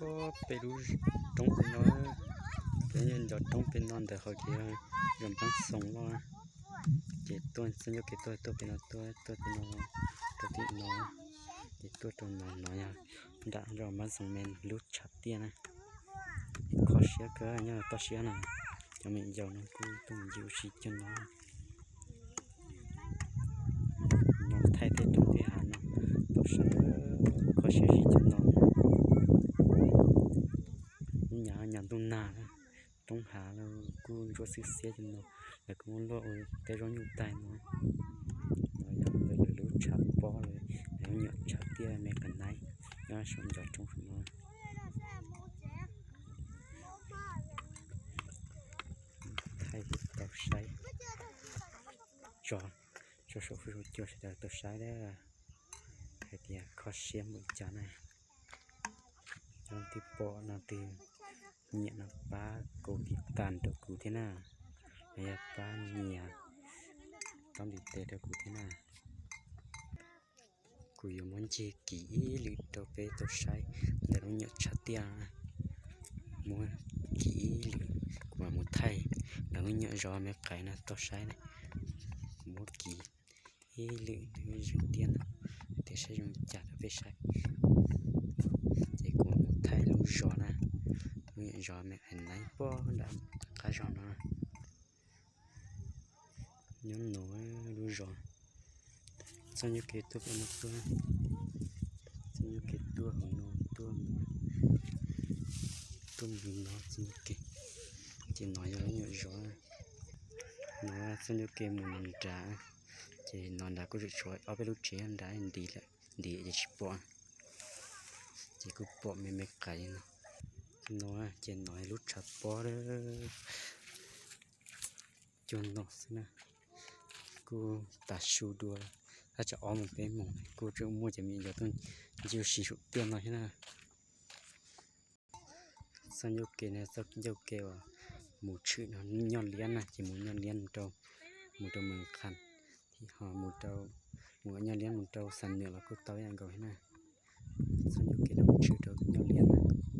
Pem lub roob pem no, peb nco roob pem no ntawm qhov kev zos Npab Xoom loj. Ces tuaj txoj ncauj kev tuaj tuaj pem no tuaj tuaj pem no, tuaj tim no, ces tuaj rau no no yog nram zos Npab Xoom me lub tshav tiaj na. Kho siab kawg nyob toj siab no, cov me yaus no kuj tuaj mus ncig ua si cov no. No thaij tej roob tej hav no, tau saib kho siab zim cov no. Nyab nyab ntuj nag, roob hav los kuj ntsuab xwb xiab cov no, lawv kuj muab luaj ua tej zaub nyuj taig no. No yog lawv lub tshav pob, lawv lub nyuam tshav tiaj me qas naib nyob saum ncov roob saum no. Thaij tau saib tso, tso saum fuj cua sawv daws tau saib hais tias kho siab npaum cas na. Cov twb pom no twb nyiam no pab kuv tiv tas rau kuv thiab na, los yog pab nyiam taub ntiv tes rau kuv thiab na. Kuv yuav muab ncig kiv ib lwm rau peb tau saib ntawm lub nyuam tshav tiaj. Muab kiv ib lwm, kuv mam mus thaij lawv lub nyuam zos me qais no tau saib na. Kuv muab kiv ib lwm lub zeeg tiaj no, tias saib zoo li cas rau peb saib. Ces kuv mam mus thaij lub zos na, lub nyuam zos me qais naib pob nram qab zos no. Nyob no lub zos, txoj ncauj kev tuaj pem no tuaj, txoj ncauj kev tuaj hauv no tuaj mus, tuaj mus no txoj ncauj kev. Ces no yog lub nyuam zos, no txoj ncauj kev mus nrad, ces no nrad kuj tseem tshuav ob peb lub tsev nrad nti lawm, nti ces tsis pom. Ces kuj pom me me qais no. No ces no lub tshav pob cuag no xwb na. Kuj tas su dua, tab tsam ob moos peb moos kuj tseem muaj cov me nyuam yaus tuaj ncig ua si saum tiaj no thiab na. Txoj ncauj kev no txoj ncauj kev uas mus tshwm no Nyoj Liab na, ces mus Nyoj Liab rau, mus rau Mes Qhas, ho mus rau, mus Nyoj Liab mus rau Xam Nwm los kuj tau ib yam nkaus thiab na. Txoj ncauj kev no mus tshwm rau Nyoj Liab na.